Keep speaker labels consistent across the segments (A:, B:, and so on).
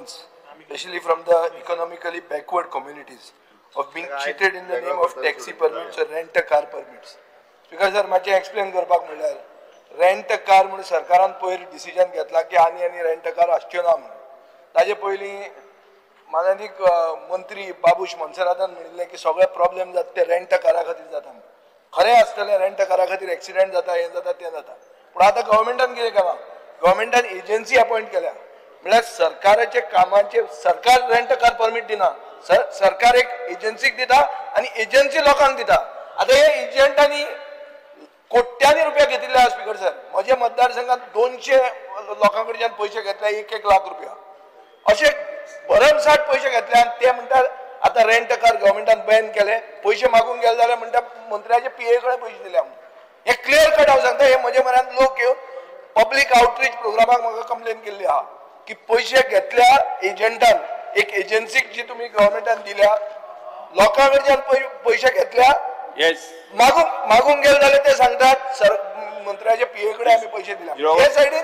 A: persons, especially from the economically backward communities, of being cheated in the name of taxi permits or rent a car permits. Speaker sir, मातशें explain करपाक म्हणल्यार rent a car म्हणून सरकारान पयर decision घेतला की आनी आनी रेंट अ कार आसच्यो ना म्हणून. ताजे पयलीं मानादीक मंत्री बाबूश मोन्सेरातान म्हणिल्लें की सगळे प्रॉब्लेम जाता ते रेंट अ कारा खातीर जाता. खरें आसतलें, रेंट अ कारा खातीर एक्सिडेंट जाता, हें जाता, तें जाता. पूण आतां गव्हर्मेंटान कितें केलां, गव्हर्मेंटान एजन्सी अपॉयंट केल्या. म्हळ्यार सरकाराचे कामाचे सरकार रेंट अ कार परमीट दिना, सरकार एक एजन्सीक दिता आनी एजन्सी लोकांक दिता. आतां हे एजंटांनी कोट्यांनी रुपया घेतिल्ले आसा स्पीकर सर. म्हज्या मतदारसंघात 200 लोकां कडच्यान पयशे घेतले, 1-1 लाख रुपया अशे भरमसाठ पयशे घेतले. आनी ते म्हणटात आतां रेंट अ कार गव्हर्मेंटान बॅन केले, पयशे मागूंक गेले जाल्यार म्हणटा मंत्र्याचे पीए कडेन पयशे दिले. हे क्लियर कट हांव सांगता, हे म्हजे म्हऱ्यांत लोक येवन पब्लीक आउटरीच प्रोग्रामाक म्हाका कंप्लेन केल्ली आहा की पयशे घेतल्या एजंटान, एक एजन्सीक जी तुमी गव्हर्मेंटान दिल्या, लोकां कडच्यान पयशे घेतल्या, मागूंक गेले जाल्यार ते सांगतात सर मंत्र्याच्या पीए कडेन आमी पयशे दिल्या. हे सायडीन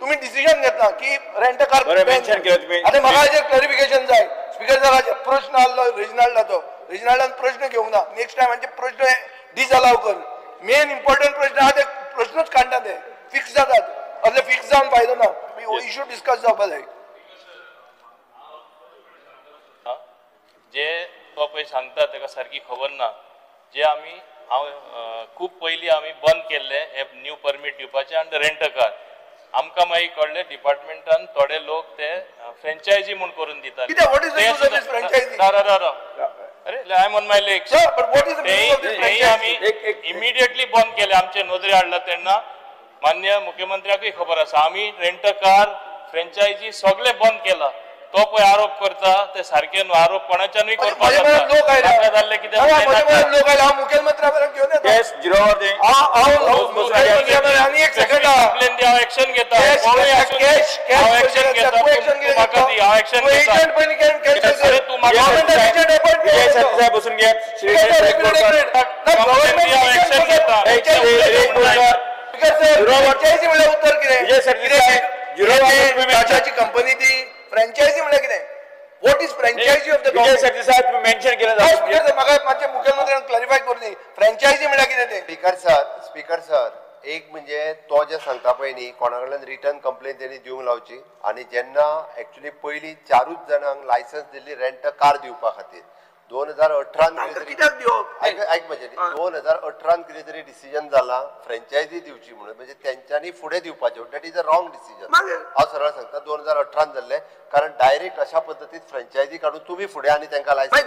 A: तुमी डिसिजन घेतला की रेंट अ कार. आतां म्हाका हाजेर क्लॅरिफिकेशन जाय स्पीकर सर. हाजेर प्रश्न आहलो रेजिनाल्डाचो, रेजिनाल्डान प्रश्न घेवंक ना. नेक्स्ट टायम हांचे प्रश्न डिसअलाव कर. मेन इम्पॉर्टंट प्रश्न आहा ते प्रश्नूच काडना, ते फिक्स जातात. असले फिक्स जावन फायदो ना, इशू डिस्कस जावपा जाय.
B: जे तो पळय सांगता ताका सारकी खबर ना. जे आमी हांव खूब पयलीं आमी बंद केल्ले हे न्यू परमीट दिवपाचे आनी रेंट अ कार. आमकां मागीर कळ्ळें डिपार्टमेंटान थोडे लोक ते फ्रेंचायजी म्हूण करून दितात. अरे I am on my leg. तेय आमी इमिडिएटली बंद केले. आमचे नदरे हाडला तेन्ना मान्य मुख्यमंत्र्याकूय खबर आसा. आमी रेंट अ कार फ्रेंचायजी सगळे बंद केला. तो पळय आरोप करता ते सारके न्हू. आरोप कोणाच्यानूय करपाक जाता. जाल्लें कितें कंप्लेन दी, हांव एक्शन घेता, हांव एक्शन घेता, म्हाका दी, हांव एक्शन घेता. तूं म्हाका एक्शन घेता.
A: फ्रँचायजी म्हणल्यार उत्तर कितें? टाटाची कंपनी ती फ्रँचायजी म्हणल्यार कितें? What is franchise of the government?
C: साहेब मेन्शन केलें.
A: म्हाका मातशें मुखेलमंत्र्यान क्लॅरिफाय करून दी, फ्रँचायजी म्हणल्यार कितें तें?
D: स्पीकर सर, स्पीकर सर, एक म्हणजे तो जे सांगता पळय न्ही, कोणा कडल्यान रिटर्न कंप्लेन तेणी दिवंक लावची. आनी जेन्ना एक्चुअली पयलीं 4 जाणांक licence Delhi rent a car दिवपा खातीर 2018 आयक म्हजें, 2018 कितें तरी डिसिजन जाला फ्रँचायजी दिवची म्हणून, म्हणजे तेंच्यांनी फुडें दिवपाचें. That is a wrong decision. हांव सरळ सांगता, 2018 जाल्लें, कारण डायरेक्ट अशा पद्दतीन फ्रँचायजी काडून तुमी फुडें आनी तांकां लायसन्स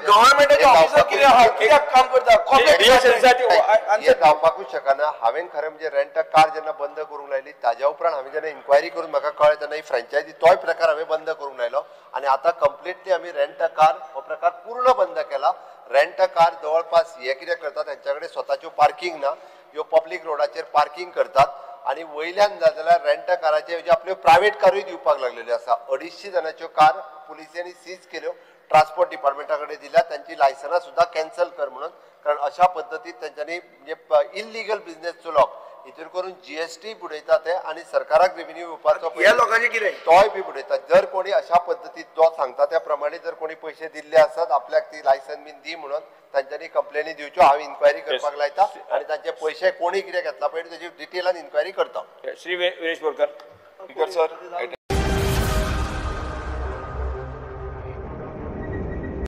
D: हें जावपाकूच शकना. हांवें खरें म्हणजे रेंट अ कार जेन्ना बंद करूंक लायली ताज्या उपरांत हांवें जेन्ना इन्क्वायरी करून म्हाका कळ्ळें तेन्ना ही फ्रँचायजी तोय प्रकार हांवें बंद करूंक लायलो. आनी आतां कंप्लिटली आमी रेंट अ कार हो प्रकार पूर्ण बंद केला. रेंट अ कार जवळपास हे कितें करतात, तेंच्या कडेन स्वताच्यो पार्किंग ना, ह्यो पब्लीक रोडाचेर पार्किंग करतात. आनी वयल्यान जाय जाल्यार रेंट अ काराचे म्हणजे आपल्यो प्रायवेट कारूय दिवपाक लागलेल्यो आसा. 250 जाणांच्यो कार पुलिसांनी सीज केल्यो, ट्रान्सपोर्ट डिपार्टमेंटा कडेन दिल्या, तांची लायसनां सुद्दां कॅन्सल कर म्हणून. कारण अशा पद्दतीन तेंच्यांनी म्हणजे इल्लिगल बिजनेस चलोवप, हितून करून जीएसटी बुडयता ते आनी सरकाराक रेव्हेन्यू येवपाचो तोय बी बुडयता. जर कोणी अशा पद्दतीन तो सांगता त्या प्रमाणे जर कोणी पयशे दिल्ले आसत आपल्याक ती लायसन बीन दी म्हणून तांच्यांनी कंप्लेनी दिवच्यो. हांव इन्क्वायरी करपाक लायता आनी तांचे पयशे कोणी कितें घेतला पळय तेजी डिटेलान इन्क्वायरी करता.
C: श्री विरेश बोरकर.
E: Speaker sir,